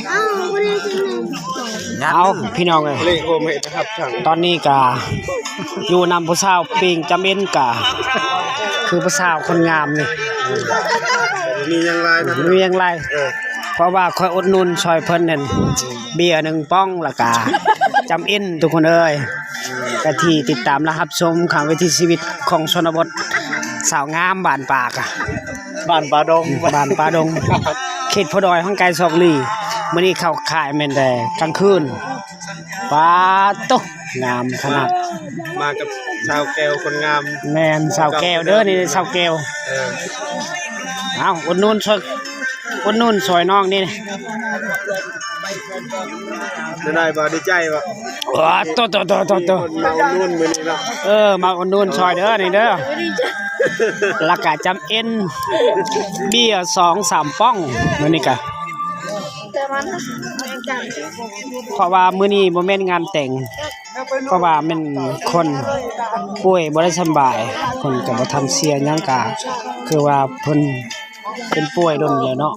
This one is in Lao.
ເອົາ ພີ່ນ້ອງເອີຍ ເລໂກເມະນະຄັບ ຕອນນີ້ກະຢູ່ນຳຜູ້ສາວປີ້ງຈຳເອັນ ກະຄືຜູ້ສາວຄົນງາມນີ້ ມີຫຍັງຫຼາຍນະ ມີຫຍັງຫຼາຍ ເອີ ເພາະວ່າຂ້ອຍອຸດໜູນຊ່ອຍເພິ່ນນັ້ນ ເບຍໜຶ່ງປ່ອງ ແລ້ວກະຈຳເອັນ ທຸກຄົນເອີຍ. ກະທີ່ຕິດຕາມ ແລະ ຮັບຊົມຂ້າງວິຖີຊີວິດຂອງຊົນນະບົດ ສາວງາມບ້ານປາກະ ບ້ານປາດົງ ບ້ານປາດົງ ເຂດໂພດອຍຫ່າງໄກສອກຫຼີ. ມື້ນີ້ເຂົ້າຄ້າຍແມ່ນແຕ່ກາງຄືນ ປາໂຕ ງາມຂະໜາດ ມາກັບສາວແກ້ວຄົນງາມ ແມ່ນ ສາວແກ້ວເດີ ນີ້ສາວແກ້ວ ເອີ ເອົາ ອຸດໜູນຊ່ອຍ ອຸດໜູນຊ່ອຍນ້ອງນີ້ ໄດ້ບໍ່ ດີໃຈບໍ່? ໂອ້ ໂຕ ໂຕ ໂຕ ໂຕ ໂຕ ມາອຸດໜູນມື້ນີ້ເນາະ ເອີ ມາອຸດໜູນຊ່ອຍເດີນີ້ເດີ ແລ້ວກະຈຳເອັນ ເບຍສອງສາມປ່ອງ ມື້ນີ້ກະ ເພາະວ່າມື້ນີ້ບໍ່ແມ່ນງານແຕ່ງ ເພາະວ່າແມ່ນຄົນປ່ວຍບໍ່ໄດ້ສຳບາຍ ເພິ່ນກະບໍ່ທັນເຊຍຫຍັງ ກະຄືວ່າເພິ່ນເປັນປ່ວຍດົນແລ້ວເນາະ.